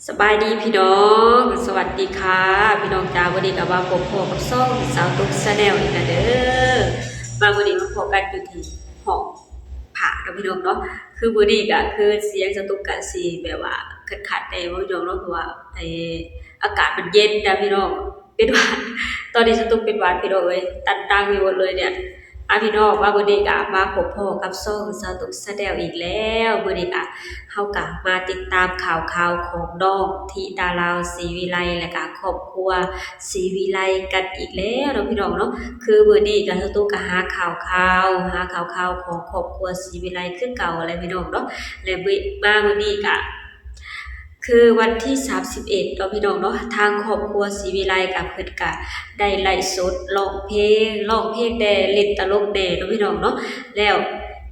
ສະບາຍດີພີ່ນ້ອງ ສະຫວັດດີຄ່ະພີ່ນ້ອງຈ້າ. ມື້ນີ້ກໍມາພົບພໍ້ກັບຊ່ອງສາວຕຸກ Channel ອີກແລ້ວເດີ. ມາມື້ນີ້ມາພໍ້ກັນຢູ່ທີ່ຫ້ອງພະເນາະພີ່ນ້ອງເນາະ. ຄືມື້ນີ້ກໍຄືສຽງສາວຕຸກກະຊິແບບວ່າຂັດໆແດ່ເນາະພີ່ນ້ອງເນາະ ເພາະວ່າ ເອີ ອາກາດມັນເຢັນນະພີ່ນ້ອງ ເປັນຫວັດ ຕອນນີ້ສາວຕຸກເປັນຫວັດພີ່ນ້ອງເອີຍ ຕັນຕາງໄປໝົດເລີຍເນຍ. ອ່າ ພີ່ນ້ອງ ມາມື້ນີ້ກະມາພົບພໍ້ກັບຊ່ອງສາວຕຸກ Channel ອີກແລ້ວ. ມື້ນີ້ກະ ເຮົາກະມາຕິດຕາມຂ່າວຄາວຂອງນ້ອງທິດາລາວ ສີວິໄລ ແລະກະຄອບຄົວສີວິໄລກັນອີກແລ້ວເນາະພີ່ນ້ອງເນາະ. ຄືມື້ນີ້ກະສາວຕຸກກະຫາຂ່າວຄາວ ຫາຂ່າວຄາວຂອງຄອບຄົວສີວິໄລຄືເກົ່າແຫຼະພີ່ນ້ອງເນາະ. ແລະມື້ ມາມື້ນີ້ກະ ຄືວັນທີສາມສິບເອັດເນາະພີ່ນ້ອງເນາະ ທາງຄອບຄົວສີວິໄລກະ ເພິ່ນກະໄດ້ໄລຟ໌ສົດຮ້ອງເພງ ຮ້ອງເພງແດ່ ຫຼິ້ນຕະຫຼົກແດ່ເນາະພີ່ນ້ອງເນາະ. ແລ້ວ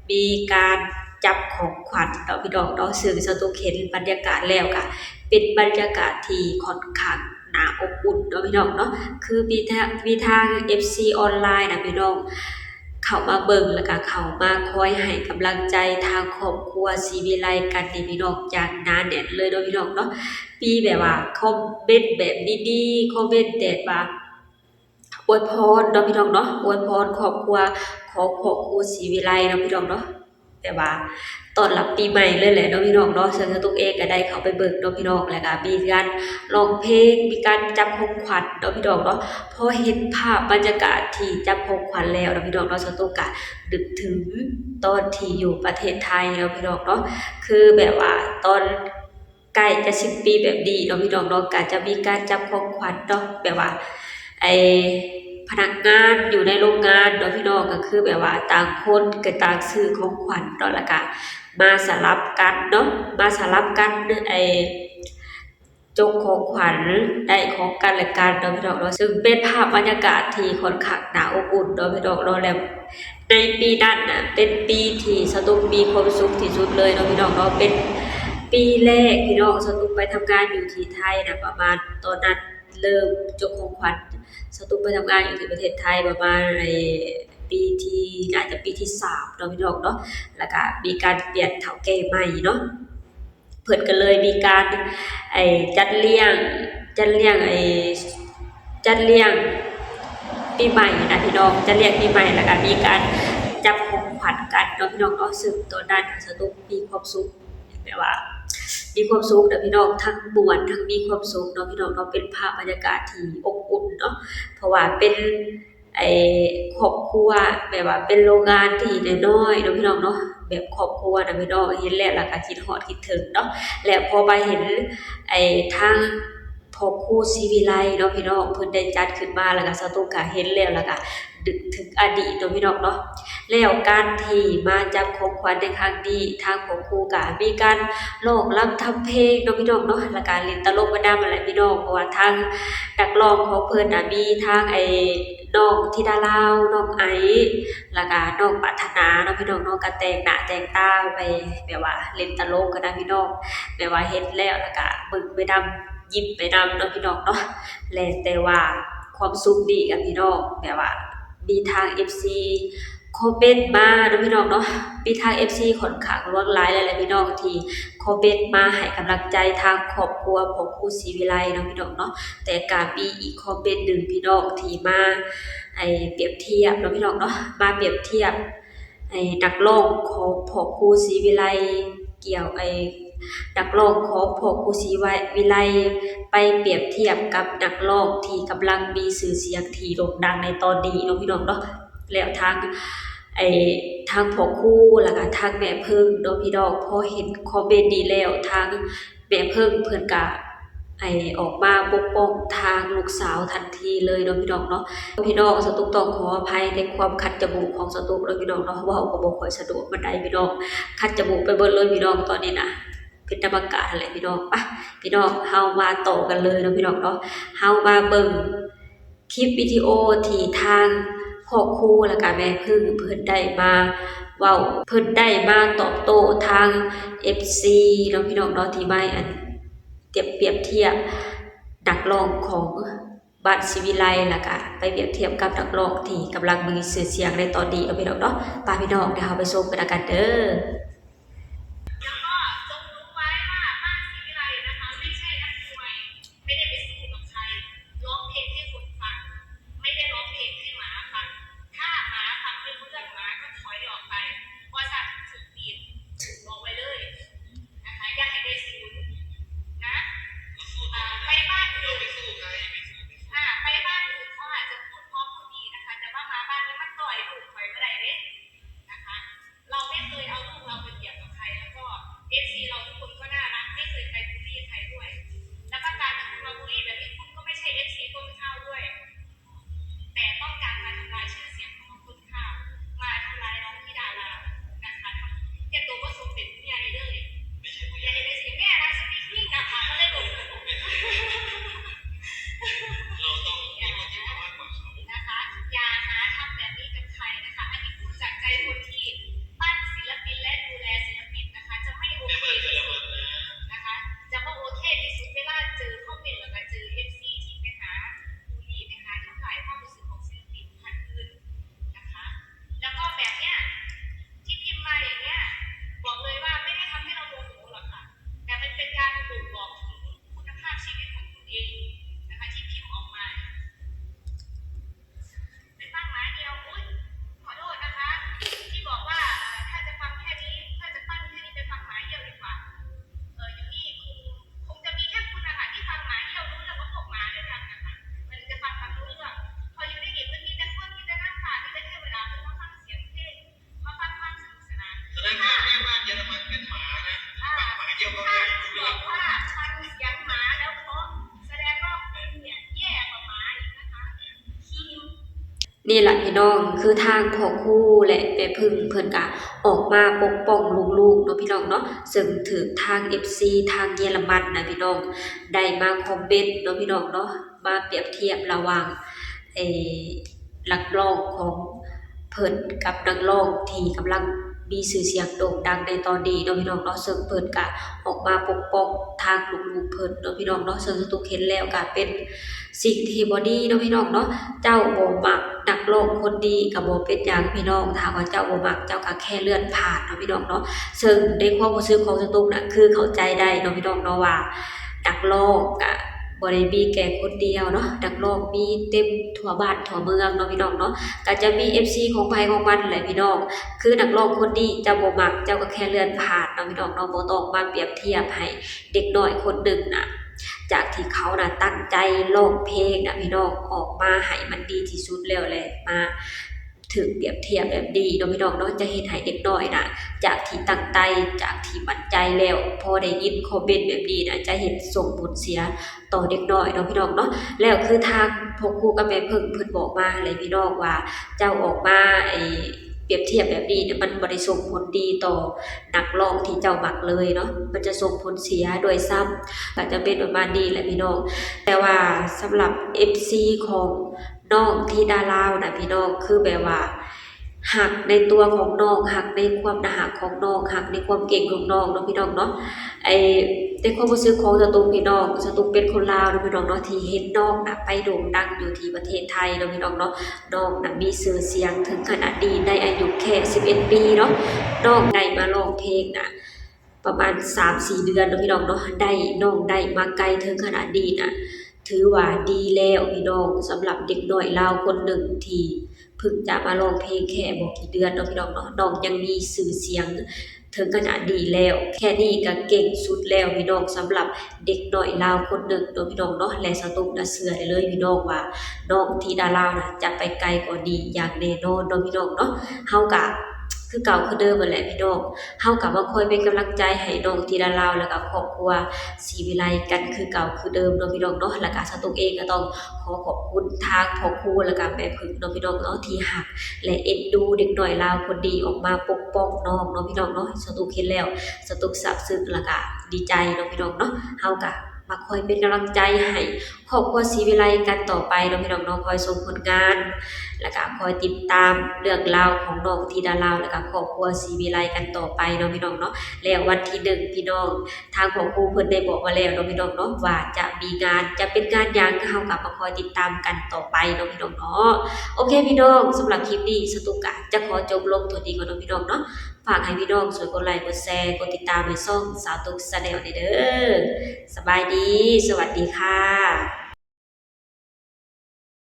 ມີການຈັບຂອງຂວັນເນາະພີ່ນ້ອງເນາະ ເຊິ່ງສາວຕຸກເຫັນບັນຍາກາດແລ້ວກະເປັນບັນຍາກາດທີ່ຂ້ອນຂ້າງໜ້າອົບອຸ່ນເນາະພີ່ນ້ອງເນາະ. ຄືມີທາງ ມີທາງ ເອັຟຊີ ອອນລາຍນະພີ່ນ້ອງ ເຂົ້າມາເບິ່ງ ແລ້ວກະເຂົ້າມາຄອຍໃຫ້ກຳລັງໃຈທາງຄອບຄົວສີວິໄລກັນນີ້ພີ່ນ້ອງ ຢ່າງໜາແໜ້ນເລີຍເນາະພີ່ນ້ອງເນາະ. ມີແບບວ່າຄອມເມັນແບບດີໆ ຄອມເມັນແບບວ່າອວຍພອນເນາະພີ່ນ້ອງເນາະ ອວຍພອນຄອບຄົວຂອງພໍ່ຄູສີວິໄລເນາະພີ່ນ້ອງເນາະ ແບບວ່າຕ້ອນຮັບປີໃໝ່ເລີຍແຫຼະເນາະພີ່ນ້ອງເນາະ. ເຊິ່ງສາວຕຸກເອງກະໄດ້ເຂົ້າໄປເບິ່ງເນາະພີ່ນ້ອງ ແລ້ວກະມີການຮ້ອງເພງ ມີການຈັບຂອງຂວັນເນາະພີ່ນ້ອງເນາະ. ພໍເຫັນພາບບັນຍາກາດທີ່ຈັບຂອງຂວັນແລ້ວເນາະພີ່ນ້ອງເນາະ ສາວຕຸກກະນຶກເຖິງຕອນທີ່ຢູ່ປະເທດໄທເນາະພີ່ນ້ອງເນາະ. ຄືແບບວ່າຕອນໃກ້ຈະສິ້ນປີແບບນີ້ເນາະພີ່ນ້ອງເນາະ ກະຈະມີການຈັບຂອງຂວັນເນາະ ແບບວ່າ ໄອ້ ພະນັກງານຢູ່ໃນໂລງງານເນາະພີ່ນ້ອງ ກະຄືແບບວ່າຕ່າງຄົນກະຕ່າງຊື້ຂອງຂວັນເນາະ ແລ້ວກະມາສະຫຼັບກັນເນາະ ມາສະຫຼັບກັນ ໄອ້ ຈົກຂອງຂວັນ ໄດ້ຂອງກັນແລະກັນເນາະພີ່ນ້ອງເນາະ. ເຊິ່ງເປັນພາບບັນຍາກາດທີ່ຂ້ອນຂ້າງໜ້າອົບອຸ່ນເນາະພີ່ນ້ອງເນາະ. ແລ້ວໃນປີນັ້ນນະ ເປັນປີທີ່ສາວຕຸກມີຄວາມສຸກທີ່ສຸດເລີຍເນາະພີ່ນ້ອງເນາະ. ເປັນປີແລກພີ່ນ້ອງ ສາວຕຸກໄປທຳງານຢູ່ທີ່ໄທນະ ປະມານຕອນນັ້ນເລີ່ມຈົກຂອງຂວັນ ສາວຕຸກໄປທຳງານຢູ່ທີ່ປະເທດໄທປະມານ ໄອ້ ປີທີ່ ໜ້າຈະປີທີສາມເນາະພີ່ນ້ອງເນາະ. ແລ້ວກະມີການປ່ຽນເຖົ້າແກ່ໃໝ່ເນາະ ເພິ່ນກະເລີຍມີການ ໄອ້ ຈັດລ້ຽງ ຈັດລ້ຽງ ໄອ້ ຈັດລ້ຽງປີໃໝ່ນະພີ່ນ້ອງ ຈັດລ້ຽງປີໃໝ່ ແລ້ວກະມີການຈັບຂອງຂວັນກັນເນາະພີ່ນ້ອງເນາະ. ເຊິ່ງຕອນນັ້ນສາວຕຸກມີຄວາມສຸກ ແບບວ່າມີຄວາມສຸກນະພີ່ນ້ອງ ທັງມ່ວນທັງມີຄວາມສຸກເນາະພີ່ນ້ອງເນາະ. ເປັນພາບບັນຍາກາດທີ່ອົບອຸ່ນເນາະ ເພາະວ່າເປັນ ໄອ້ ຄອບຄົວ ແບບວ່າເປັນໂລງງານທີ່ນ້ອຍໆເນາະພີ່ນ້ອງເນາະ. ແບບຄອບຄົວນະພີ່ນ້ອງ ເຫັນແລ້ວລະກະຄິດຮອດຄິດເຖິງເນາະ. ແລະພໍມາເຫັນ ໄອ້ ທາງພໍ່ຄູສີວິໄລເນາະພີ່ນ້ອງ ເພິ່ນໄດ້ຈັດຂຶ້ນມາ ລະກະສາວຕຸກກະເຫັນແລ້ວລະກະນຶກເຖິງອະດີດເນາະພີ່ນ້ອງເນາະ. ແລ້ວການທີ່ມາຈັບຂອງຂວັນໃນຄັ້ງນີ້ ທາງພໍ່ຄູກະມີການຮ້ອງລຳທຳເພງເນາະພີ່ນ້ອງເນາະ ລະກະຫຼິ້ນຕະຫຼົກໄປນຳຫັ້ນແຫຼະພີ່ນ້ອງ. ເພາະວ່າທາງນັກຮ້ອງຂອງເພິ່ນນະ ມີທາງ ໄອ້ ນ້ອງທິດາລາວ ນ້ອງໄອ ລະກະນ້ອງປາດຖະໜາເນາະພີ່ນ້ອງເນາະ ກະແຕ່ງໜ້າແຕ່ງຕາໄປ ແບບວ່າຫຼິ້ນຕະຫຼົກກັນນະພີ່ນ້ອງ ແບບວ່າເຫັນແລ້ວລະກະເບິ່ງໄປນຳ ຍິ້ມໄປນຳເນາະພີ່ນ້ອງເນາະ. ແລະແຕ່ວ່າຄວາມສຸກນີ້ກະພີ່ນ້ອງ ແບບວ່າມີທາງເອັຟຊີຄອມເມັນມາເນາະພີ່ນ້ອງເນາະ ມີທາງເອັຟຊີຂ້ອນຂ້າງຫຼວງຫຼາຍແລ້ວແຫຼະພີ່ນ້ອງ ທີ່ຄອມເມັນມາໃຫ້ກຳລັງໃຈທາງຄອບຄົວຂອງຄູສີວິໄລເນາະພີ່ນ້ອງເນາະ. ແຕ່ກະມີອີກຄອມເມັນໜຶ່ງພີ່ນ້ອງທີ່ມາ ໄອ້ ປຽບທຽບເນາະພີ່ນ້ອງເນາະ ມາປຽບທຽບ ໄອ້ ນັກຮ້ອງຂອງພໍ່ຄູສີວິໄລ ກ່ຽວ ໄອ້ ນັກຮ້ອງຂອງພໍ່ຄູສີໄວ ວິໄລ ໄປປຽບທຽບກັບນັກຮ້ອງທີ່ກຳລັງມີຊື່ສຽງທີ່ໂດ່ງດັງໃນຕອນນີ້ເນາະພີ່ນ້ອງເນາະ. ແລ້ວທາງ ໄອ້ ທາງພໍ່ຄູ ລະກະທາງແມ່ເພິ່ງເນາະພີ່ນ້ອງ ພໍເຫັນຄອມເມັນນີ້ແລ້ວ ທາງ ແມ່ເພິ່ງເພິ່ນກະ ໄອ້ ອອກມາປົກປ້ອງທາງລູກສາວທັນທີເລີຍເນາະພີ່ນ້ອງເນາະ. ພີ່ນ້ອງ ສາວຕຸກຕ້ອງຂໍອະໄພໃນຄວາມຂັດຈະມູກຂອງສາວຕຸກເນາະພີ່ນ້ອງເນາະ ເວົ້າກໍບໍ່ຄ່ອຍສະດວກປານໃດພີ່ນ້ອງ ຂັດຈະມູກໄປເບິດເລີຍພີ່ນ້ອງ. ຕອນນີ້ນະເປັນນຳອາກາດຫັ້ນແຫຼະພີ່ນ້ອງ. ປະ ພີ່ນ້ອງ ເຮົາມາຕໍ່ກັນເລີຍເນາະພີ່ນ້ອງເນາະ ເຮົາມາເບິ່ງ ຄລິບວິດີໂອທີ່ທາງພໍ່ຄູ ແລະກະແມ່ເພິ່ງເພິ່ນໄດ້ມາເວົ້າ ເພິ່ນໄດ້ມາຕອບໂຕ້ທາງເອັຟຊີເນາະພີ່ນ້ອງເນາະ ທີ່ມາ ອັນ ປຽບທຽບນັກຮ້ອງຂອງບ້ານສີວິໄລ ແລະກະໄປປຽບທຽບກັບນັກຮ້ອງທີ່ກຳລັງມີຊື່ສຽງໃນຕອນນີ້ເນາະພີ່ນ້ອງເນາະ. ປະ ພີ່ນ້ອງ ດຽວເຮົາໄປຊົມກັນນຳກັນເດີ. แล้วก็จงรู้ไว้ว่าบ้านศรีวิไลนะคะ ไม่ใช่น ນີ້ລະພີ່ນ້ອງ ຄືທາງພໍ່ຄູ ແລະ ແມ່ເພິ່ງເພິ່ນກະອອກມາປົກປ້ອງລູກໆເນາະພີ່ນ້ອງເນາະ ເຊິ່ງຖືກທາງເອັຟຊີທາງເຢຍລະມັນນະພີ່ນ້ອງ ໄດ້ມາຄອມເມັນເນາະພີ່ນ້ອງເນາະ ມາປຽບທຽບລະຫວ່າງ ເອີ ນັກຮ້ອງຂອງເພິ່ນກັບນັກຮ້ອງທີ່ກຳລັງມີຊື່ສຽງໂດ່ງດັງໃນຕອນນີ້ເນາະພີ່ນ້ອງເນາະ ເຊິ່ງເພິ່ນກະອອກມາປົກປ້ອງທາງລູກໆເພິ່ນເນາະພີ່ນ້ອງເນາະ ເຊິ່ງສະຕຸກເຫັນແລ້ວກະເປັນສິ່ງທີ່ບໍ່ດີເນາະພີ່ນ້ອງເນາະ ເຈົ້າບໍ່ມັກ ນັກຮ້ອງຄົນນີ້ກະບໍ່ເປັນຫຍັງພີ່ນ້ອງ ຖ້າວ່າເຈົ້າບໍ່ມັກ ເຈົ້າກະແຄ່ເລື່ອນຜ່ານເນາະພີ່ນ້ອງເນາະ ເຊິ່ງໃນຄວາມຮູ້ສຶກຂອງສະຕຸກນະ ຄືເຂົ້າໃຈໄດ້ເນາະພີ່ນ້ອງເນາະວ່າ ນັກຮ້ອງກະບໍ່ໄດ້ມີແຕ່ຄົນດຽວເນາະ ນັກຮ້ອງມີເຕັມທົ່ວບ້ານທົ່ວເມືອງເນາະພີ່ນ້ອງເນາະ ກະຈະມີເອັຟຊີຂອງໃຜຂອງມັນແຫຼະພີ່ນ້ອງ ຄືນັກຮ້ອງຄົນນີ້ເຈົ້າບໍ່ມັກ ເຈົ້າກະແຄ່ເລື່ອນຜ່ານເນາະພີ່ນ້ອງເນາະ ບໍ່ຕ້ອງມາປຽບທຽບໃຫ້ເດັກນ້ອຍຄົນໜຶ່ງນະ ຈາກທີ່ເຂົານະຕັ້ງໃຈຮ້ອງເພງນະພີ່ນ້ອງ ອອກມາໃຫ້ມັນດີທີ່ສຸດແລ້ວ ແລະ ມາຖືກປຽບທຽບແບບນີ້ເນາະພີ່ນ້ອງເນາະ ຈະເຮັດໃຫ້ເດັກນ້ອຍນະ ຈາກທີ່ຕັ້ງໃຈ ຈາກທີ່ໝັ້ນໃຈແລ້ວ ພໍໄດ້ຍິນຄອມເມັນແບບນີ້ນະ ຈະເຮັດສົ່ງຜົນເສຍຕໍ່ເດັກນ້ອຍເນາະພີ່ນ້ອງເນາະ ແລ້ວຄືທາງພໍ່ຄູກັບແມ່ເພິ່ງເພິ່ນບອກມາຫັ້ນແຫຼະພີ່ນ້ອງວ່າ ເຈົ້າອອກມາ ໄອ້ ປຽບທຽບແບບນີ້ນະ ມັນບໍ່ໄດ້ສົ່ງຜົນດີຕໍ່ນັກຮ້ອງທີ່ເຈົ້າມັກເລີຍເນາະ ມັນຈະສົ່ງຜົນເສຍດ້ວຍຊ້ຳ ກະຈະເປັນປະມານນີ້ແຫຼະພີ່ນ້ອງ ແຕ່ວ່າສຳລັບເອັຟຊີຂອງນ້ອງທິດາລາວນະພີ່ນ້ອງ ຄືແບບວ່າຮັກໃນຕົວຂອງນ້ອງ ຮັກໃນຄວາມໜ້າຮັກຂອງນ້ອງ ຮັກໃນຄວາມເກັ່ງຂອງນ້ອງເນາະພີ່ນ້ອງເນາະ ໄອ້ ໃນຄວາມຮູ້ສຶກຂອງສະຕຸກພີ່ນ້ອງ ສະຕຸກເປັນຄົນລາວເນາະພີ່ນ້ອງເນາະ ທີ່ເຫັນນ້ອງນະໄປໂດ່ງດັງຢູ່ທີ່ປະເທດໄທເນາະພີ່ນ້ອງເນາະ ນ້ອງນະມີຊື່ສຽງເຖິງຂະໜາດນີ້ ໃນອາຍຸແຄ່ສິບເອັດປີເນາະ ນ້ອງໄດ້ມາຮ້ອງເພງນະ ປະມານສາມສີ່ເດືອນເນາະພີ່ນ້ອງເນາະ ໄດ້ ນ້ອງໄດ້ມາໄກເຖິງຂະໜາດນີ້ນະ ຖືວ່າດີແລ້ວພີ່ນ້ອງ ສຳລັບເດັກນ້ອຍລາວຄົນໜຶ່ງທີ່ເພິ່ງຈະມາຮ້ອງເພງແຄ່ບໍ່ກີ່ເດືອນເນາະພີ່ນ້ອງເນາະ ນ້ອງຍັງມີຊື່ສຽງເຖິງຂະໜາດນີ້ແລ້ວ ແຄ່ນີ້ກະເກັ່ງສຸດແລ້ວພີ່ນ້ອງ ສຳລັບເດັກນ້ອຍລາວຄົນໜຶ່ງເນາະພີ່ນ້ອງເນາະ ແລະ ສະຕຸກນະເຊື່ອໄດ້ເລີຍພີ່ນ້ອງວ່າ ນ້ອງທິດາລາວນະຈະໄປໄກກວ່ານີ້ຢ່າງແນ່ນອນເນາະພີ່ນ້ອງເນາະ ເຮົາກະ ຄືເກົ່າຄືເດີມຫັ້ນແຫຼະພີ່ນ້ອງ ເຮົາກະມາຄອຍເປັນກຳລັງໃຈໃຫ້ນ້ອງທິດາລາວ ແລະກະຄອບຄົວສີວິໄລກັນຄືເກົ່າຄືເດີມເນາະພີ່ນ້ອງເນາະ ແລະກະສະຕຸກເອງກະຕ້ອງຂໍຂອບຄຸນທາງພໍ່ຄູ ແລະກະແມ່ເພິ່ງເນາະພີ່ນ້ອງເນາະ ທີ່ຮັກ ແລະເອັນດູເດັກນ້ອຍລາວຄົນນີ້ອອກມາປົກປ້ອງນ້ອງເນາະພີ່ນ້ອງເນາະ ສະຕຸກເຫັນແລ້ວ ສະຕຸກຊາບຊຶ້ງ ແລະກະດີໃຈເນາະພີ່ນ້ອງເນາະ ເຮົາກະມາຄອຍເປັນກຳລັງໃຈໃຫ້ ຄອບຄົວສີວິໄລກັນຕໍ່ໄປເນາະພີ່ນ້ອງເນາະ ຄອຍຊົມຜົນງານ ແລ້ວກະຄອຍຕິດຕາມເລື່ອງລາວຂອງນ້ອງທິດາລາວ ແລ້ວກະຄອບຄົວສີວິໄລກັນຕໍ່ໄປເນາະພີ່ນ້ອງເນາະ ແລ້ວວັນທີໜຶ່ງພີ່ນ້ອງ ທາງພໍ່ຄູເພິ່ນໄດ້ບອກມາແລ້ວເນາະພີ່ນ້ອງເນາະ ວ່າຈະມີງານ ຈະເປັນງານຫຍັງ ເຮົາກະມາຄອຍຕິດຕາມກັນຕໍ່ໄປເນາະພີ່ນ້ອງເນາະ ໂອເຄພີ່ນ້ອງ ສຳລັບຄລິບນີ້ ສະຕຸກກະຈະຂໍຈົບລົງເທົ່ານີ້ກ່ອນເນາະພີ່ນ້ອງເນາະ ຝາກໃຫ້ພີ່ນ້ອງຊ່ວຍກົດໄລ ກົດແຊ ກົດຕິດຕາມໃຫ້ຊ່ອງສາວຕຸກ Channel ແດ່ເດີ ສະບາຍດີ ສະຫວັດດີຄ່ະ.